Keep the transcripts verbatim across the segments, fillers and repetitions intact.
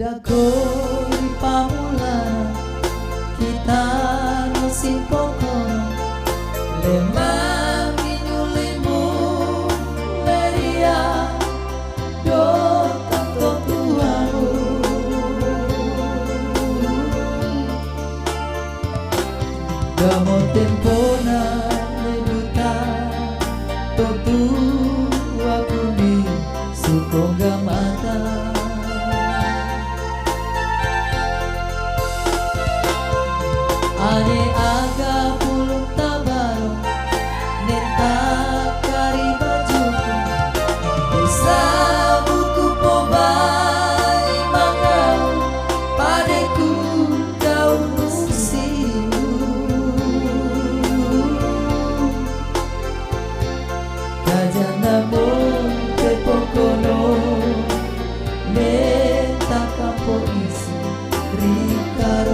ဒၣ်ကိးပာ်မူလၢ် ခံတၢ်နီၢ်စံၣ်ဖိကီၢ် လဲၤမၤမံၤညူလံမူလဲၤဒံးယၤ ဒိၣ်ထီၣ်ထီၣ်သူအအိၣ် ဒီးမိၢ်သ့ၣ်ဖိနၤ လဲၤဒုးတၢ် ထီၣ်သူအကူၣ်န့ၣ် စူၢ်ကိၣ်ဂၤမၤတၢ် အါန့ၢ်အါဂၤပူၤလူၤတၢ်ဘၣ်ဒီး န့ၢ်တၢ်ကၤရံၣ်ဘၣ်ကၠိ ပူၤစၢ်ဘူၣ်ကူၣ်ဖိဘၣ်အံၤမၤဂၤ ပာ်ဒ့ၣ်ကူၣ်တၢ်အိၣ်မူဆံး ကၢ်ယၤနၢ်မိၢ်သ့ၣ်ဖိကိးနီၣ် မ့ၢ်တၢ်ကၤပိာ်အံၤစံး ရံၣ်ကၤရ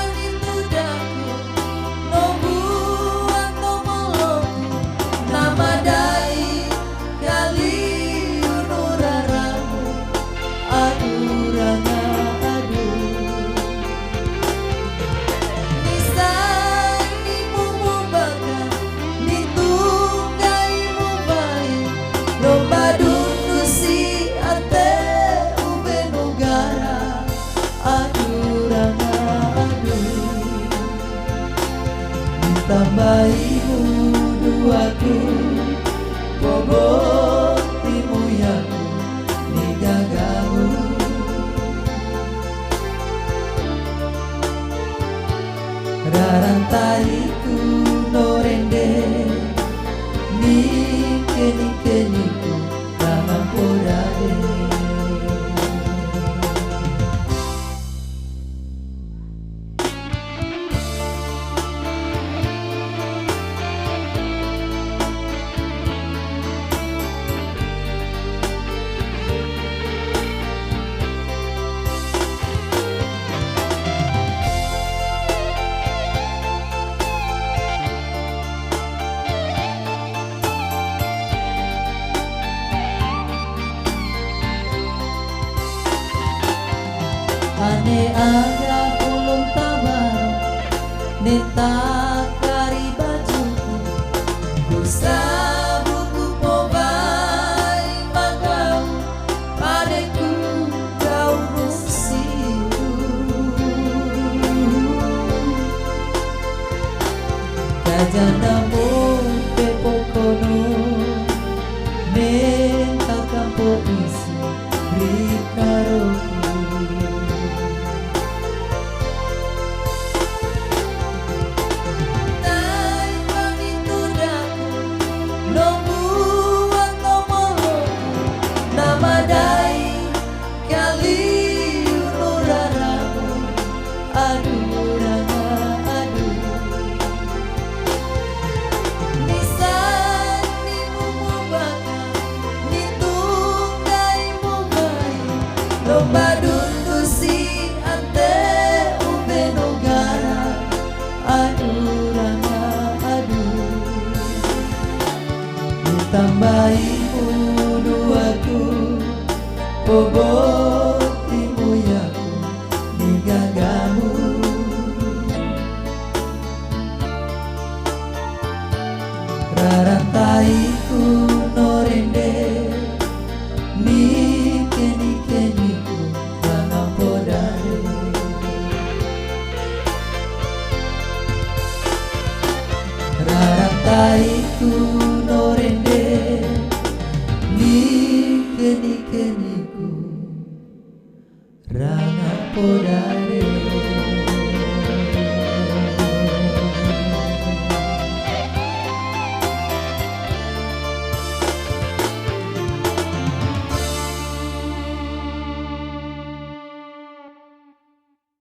ိၣ်ပူၤ တၢ်မၤန့ၢ်သူဒၣ်ကိၢ် နီၢ်ဘူအနီၢ်မီၢ်လီၤ နမၤဒၣ်အံၤ ကၤလံၤအူနိရၤရၤ အဒူရၤနၤအဒူ နံၣ်စၢ်နံၣ်မူမူဘၣ်ကၤ နံၣ်သူကၤအံၤမူဘၣ်အံၤ လိၣ်ဘၣ်ဒိၣ်ဒိၣ်ဆံးအသဲ အိၣ်ဘှံးနိၣ်ဂၤရၤ အဒူရၤနၤအဒူ နံၣ်တၢ်ဘၣ်အံၤမူဒူအကူၣ် ဖိဘိသံမူယၤကူၣ် န့ၢ်ဂၤဂၤမူ ရၤရၤတၢ်အံၤကူၣ်နီၣ်ရ့ၣ်ဒ့ၣ် နံၣ်ကဲနံၣ်ကဲနံၣ်ကူၣ် တၢ်မၤဖိဒၣ်ဒ့ၣ် အါန့ၢ်အါဂၤပူၤလူၤတၢ်ဘၣ်ဒီး န့ၢ်တၢ်ကၤရံၣ်ဘၣ်ကၠိ ပူၤစၢ်ဘူၣ်ကူၣ်ဖိဘၣ်အံၤမၤဂၤ ပာ်ဒ့ၣ်ကူၣ်တၢ်အိၣ်မူဆံး ကၢ်ယၤနၢ်မိၢ်သ့ၣ်ဖိကိးနီၣ် မ့ၢ်တၢ်ကၤပိာ်အံၤစံး ရံၣ်ကၤရိၣ်ပူၤ တၢ်မၤန့ၢ်သူဒၣ်ကိၢ် နီၢ်ဘူအနီၢ်မီၢ်လီၤ နမၤဒၣ်အံၤ ကၤလံၤအူနိရၤရၤ အဒူရၤနၤအဒူ နံၣ်စၢ်နံၣ်မူမူဘၣ်ကၤ နံၣ်သူကၤအံၤမူဘၣ်အံၤ လိၣ်ဘၣ်ဒိၣ်ဒိၣ်ဆံးအသဲအိၣ်ဘှံးနိၣ်ဂၤရၤ အဒူရၤနၤအဒူ နံၣ်တၢ်ဘၣ်အံၤမူဒူအကူၣ် ဖိဘိသံမူယၤကူၣ် န့ၢ်ဂၤဂၤမူ ရၤရၤတၢ်အံၤကူၣ်နီၣ်ရ့ၣ်ဒ့ၣ် နံၣ်ကဲနံၣ်ကဲနံၣ်ကူၣ် တၢ်မၤဖိဒၣ်ဒ့ၣ် ရၤရၤတၢ်အံၤကူၣ်နီၣ်ရ့ၣ်ဒ့ၣ် နံၣ်ကဲနံၣ်ကဲနံၣ်ကူၣ် ရၤနၤဖိဒၣ်